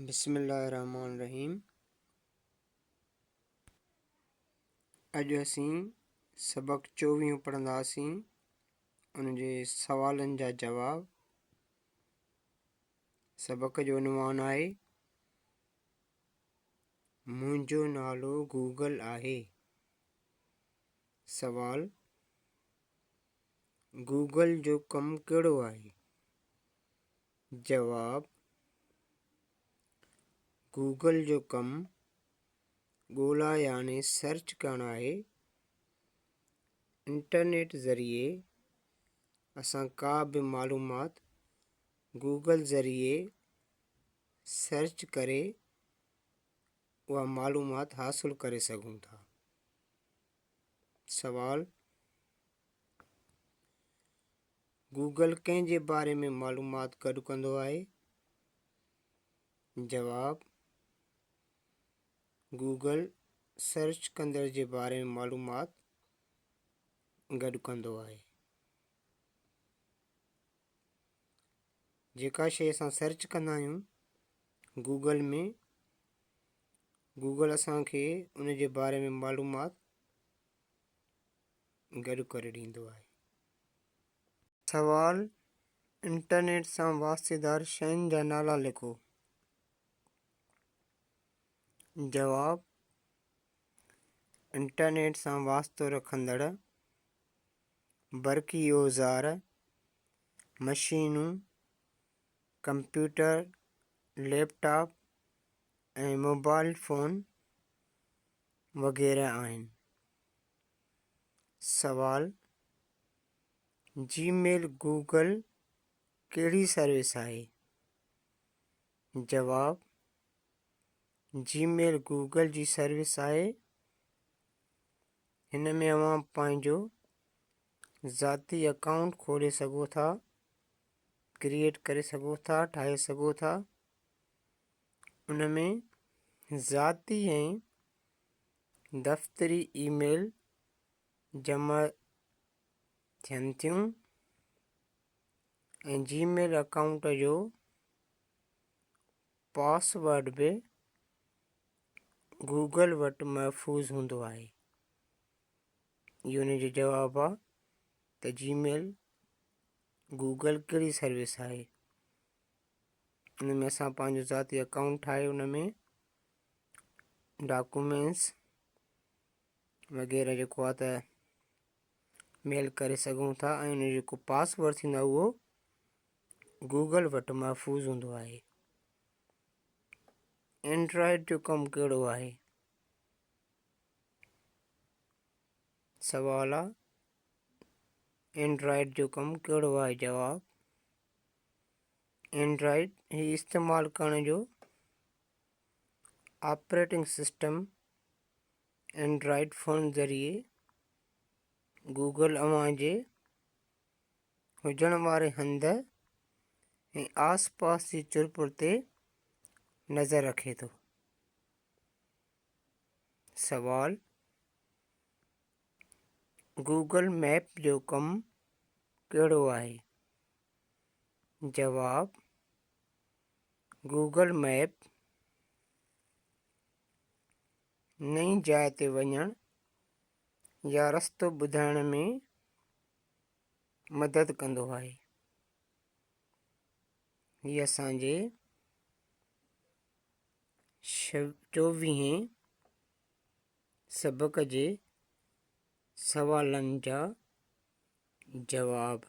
بسم الله الرحمٰن الرحيم اڄ اسين سبق چوويهون پڙهنداسين ان جي سوالن جا جواب سبق جو عنوان آهي منهنجو نالو گوگل آهي سوال گوگل جو ڪم ڪهڙو آهي جواب، گوگل جو ڪم ڳولا يعني سرچ ڪرڻ آهي. انٽرنيٽ ذريعي اسان ڪا به معلومات گوگل ذريعي سرچ ڪري اها معلومات حاصل ڪري سگهون ٿا. سوال. گوگل ڪنهن جي باري ۾ معلومات گڏ ڪندو آهي؟ جواب، گوگل سرچ ڪندڙ جي باري ۾ معلومات گڏ ڪندو آهي. جيڪا شيء اسان سرچ ڪندا آهيون گوگل ۾ گوگل اسان کي ان جي باري ۾ معلومات گڏ ڪري ڏيندو آهي. سوال، انٽرنيٽ سان واسطيدار شين جا نالا لکو. جواب، انٽرنيٽ سان واسطو رکندڙ برقي اوزار، مشينون، computer, laptop ۽ mobile phone وغيره آهن. سوال، جي ميل گوگل ڪهڙي سروس آهي؟ جواب، جي ميل گوگل جي سروس آهي. هن ۾ اوهان پنهنجو ذاتي اڪائونٽ کولي سگهو ٿا، ڪريئيٽ ڪري سگهو ٿا، ٺاهي سگهو ٿا. ان ۾ ذاتي ۽ دفتري اي ميل جمع ٿين ٿيون ۽ جي ميل اڪائونٽ جو پاسورڊ به گوگل وٽ محفوظ هوندو آهي. اهو ان جو جواب آهي ته جي ميل گوگل ڪهڙي سروس آهي. ان ۾ اسان پنهنجو ذاتي اڪائونٽ ٺاهي ان ۾ ڊاڪومينٽس وغيره جيڪو آهي ته ميل ڪري سگهون ٿا ۽ ان جو جيڪو پاسورڊ ٿيندو آهي اهو گوگل وٽ محفوظ هوندو آهي. اينڊرائيڊ جو ڪم ڪهڙو آهي؟ سوال آ اينڊرائيڊ جو ڪم ڪهڙو آهي؟ جواب اينڊرائيڊ هي استعمال ڪرڻ جو آپريٽنگ سسٽم اينڊرائيڊ فون ذريعي گوگل اوهان جي هجڻ واري هنڌ ۽ آس پاس جي چرپر تي نظر رکي ٿو. سوال، گوگل ميپ جو ڪم ڪهڙو آهي؟ جواب، گوگل ميپ نئين جاء تي وڃڻ يا رستو ٻڌائڻ ۾ مدد ڪندو آهي. هي اسان جي چوويهين سبق جي سوالن جا جواب.